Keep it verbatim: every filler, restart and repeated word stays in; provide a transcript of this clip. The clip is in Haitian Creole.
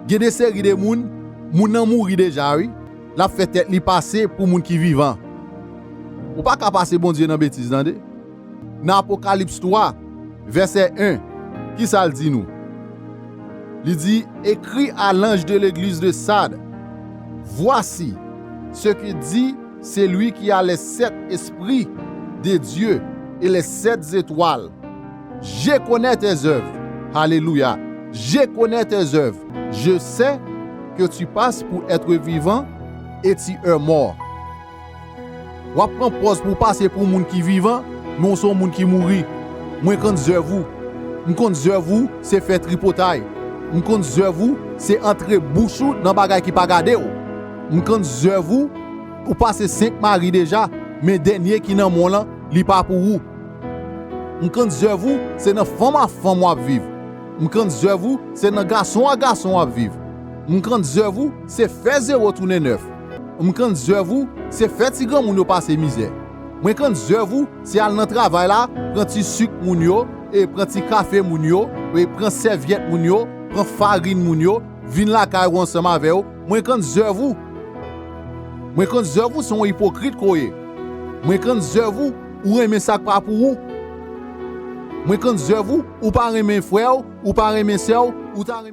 Gen de seri de moun, moun nan mouri deja, wi. L ap fè tèt li pase pou moun ki vivan. Ou pa ka pase Bondye nan betiz, tande. Nan Apokalips twa, vèsè en, ki sa l di nou? Li di, écris à l'ange de l'église de Sardes, voici ce que dit celui qui a les sept esprits de Dieu et les sept étoiles. Je connais tes œuvres. Alléluia. Je connais tes œuvres. Je sais que tu passes pour être vivant et tu es mort. W ap pran pòz pou w pase pou moun ki vivan, men w se yon moun ki mouri. Mwen konn zèv ou. M konn zèv ou se fè tripotay. M konn zèv ou se antre bouch ou nan bagay ki pa gade w. M konn zèv ou, ou pase senk mari deja, men dènye ki nan men w lan, li pa pou ou. M konn zèv ou se nan fanm a fanm w ap viv. M konn zèv ou se nan gason a gason w ap viv. M konn zèv ou se fè zewo tounen nèf. M konn zèv ou se fè ti granmoun yo pase mizè. Mwen konn zèv ou se al nan travay la, pran ti sik moun yo, e pran ti kafe moun yo, e pran sèvyèt moun yo, pran farin moun yo, vin lakay ou ansanm avè yo. Mwen konn zèv ou. Mwen konn zèv ou se yon ipokrit ke w ye. Mwen konn zèv ou, ou renmen sa k pa pou ou. Mwen konn zèv ou, ou pa renmen frè w, ou pa renmen sè w, ou ta renmen